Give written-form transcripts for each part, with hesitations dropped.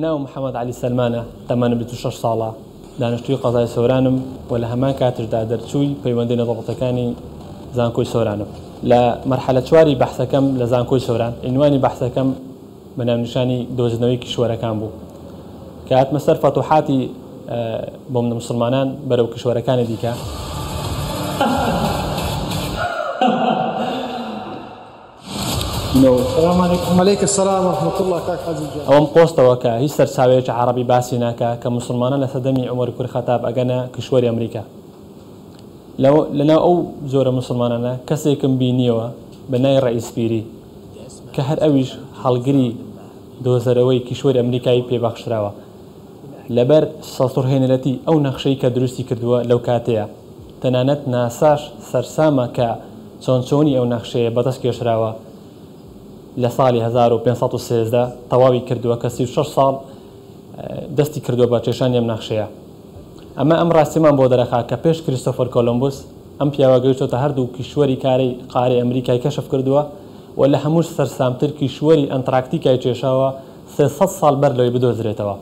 ناوم محەمەد عەلی سەلمانە، تەمەنم 26 ساڵە، دانیشتووی قەزای سۆرانم و لە هەمان کاتیشدا دەرچووی پەیوەندی نێودەوڵەتەکانی زانکۆی سۆرانم. لە مەرحەلە چواری بەحسەکەم لە زانکۆی سۆران، عینوانی بەحسەکەم بە ناونیشانی دۆزینەوەی کیشوەرەکان بوو. کە هاتمە سەر فەتوحاتی بۆ مسوڵمانان بەرەو کیشوەرەکانی دیکە، ئەوەم قۆستەوە کە هیچ سەرچاوەیەکی عەڕەبی باسی ناکا کە موسڵمانان لە سەردەمی عومەر کوڕی خەتاب ئەگەنە کیشوەری ئەمریکا. لەناو ئەو جۆرە موسڵمانانە کەسێکم بینیەوە بە ناوی ڕەئیس پیری کە هەر ئەویش هەڵگری دۆزەرەوەی کیشوەری ئەمریکای پێ بەخشراوە لەبەر سەسڕهێنەرەتی ئەو نەخشەی کە دروستی کردووە لەو کاتەیە. تەنانەت ناساش سەرسامە کە چۆن چۆنی ئەو نەخشەیە بەدەست کێشراوە لە ساڵی 1513 تەواوی کردووە کە 36 ساڵ دەستی کردووە بە کێشانی ئەم نەخشەیە. ئەمە ئەم ڕاستیەمان بۆ دەرەخا کە پێش کریستۆفەر کۆلۆمبوس ئەم پیاوە گەیشتۆتە هەردوو کیشوەری کارەی قارەی ئەمریکای کەشف کردووە و لە هەمووش سەرسامتر کیشوەری ئەنتراکتیکای کێشاوە 300 ساڵ بەر لەوەی بدۆزرێتەوە.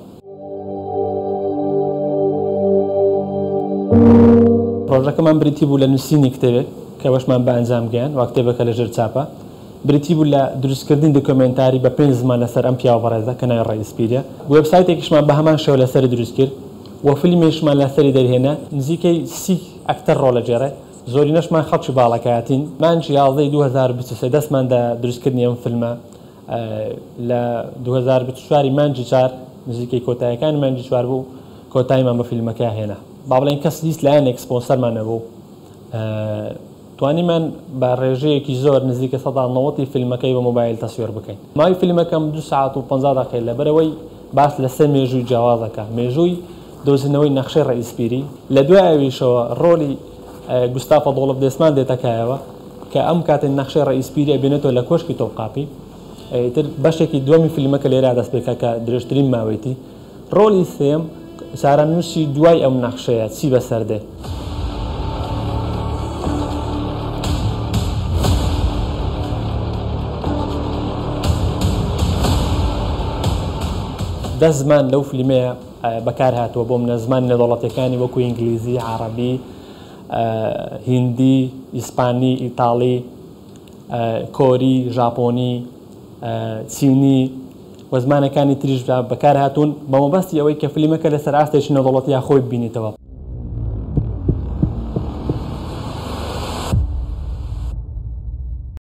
پرۆژەکەمان بریتی بوو لە نووسینی کتێبێک کە ئەوەشمان بە ئەنجام گەیاند و کتێبەکە لەژێر چاپە. بریتی بوو لە دروستکردنی دۆکۆمێنتاری بە پێنج زمان لەسەر ئەم پیاوە بەڕێزە کە ناوی ڕەئیس پیرە. وێبسایتێکیشمان بە هەمان شێوە لەسەری دروست کرد و فیلمێکیشمان لەسەری دەرهێنا. نزیکەی 30 ئەکتەر ڕۆڵ ئەگێڕێ، زۆرینەشمان خەڵکی باڵەکایەتین. مانگی یازدەی 2023 دەستمان دا دروستکردنی ئەم فیلمە. لە 2024 ی مانگی چوار، نزیکەی کۆتاییەکانی مانگی چوار بوو، کۆتاییمان بە فیلمەکە هێنا. با بڵێین کەس هیچ لایەنێک سپۆنسەرمان نەبوو. توانیمان بە ڕێژەیەکی زۆر نزیکە 90% ی فیلمەکەی بە مۆبایل تەسویر بکەین. ماوەی فیلمەکەم 2 سەعات و 50 دەقەیە لەبەرئەوەی باس لە سێ مێژووی جیاواز دەکا، مێژووی دۆزینەوەی نەخشەی ڕەئیس پیری، لە دوای ئەویشەوە ڕۆلی گوستاف ئەدۆڵف دێسمان دێتە کایەوە کە ئەم کاتێ نەخشەی ڕەئیس پیری ئەبینێتەوە لە کۆشکی تۆپقاپی. ئیتر بەشێکی دووەمی فیلمەکە لێرە دەست پێکا کە درێژترین ماوەیەتی. ڕۆلی سێیەم چارەنووسی دوای ئەم نەخشەیە چی بەسەر دێ؟ دە زمان لەو فلیمەیە بەکار هاتووە بۆ منە زمان نێودەوڵەتیەکانی وەکو ئینگلیزی، عەڕەبی، هیندی، ئیسپانی، ئیتاڵی، کۆری، ژاپۆنی، چینی و زمانەکانی تریش بەکار هاتوون بە مەبەستی ئەوەی کە فلیمەکە لەسەر ئاستێکی نێودەوڵەتییا خۆی ببینێتەوە.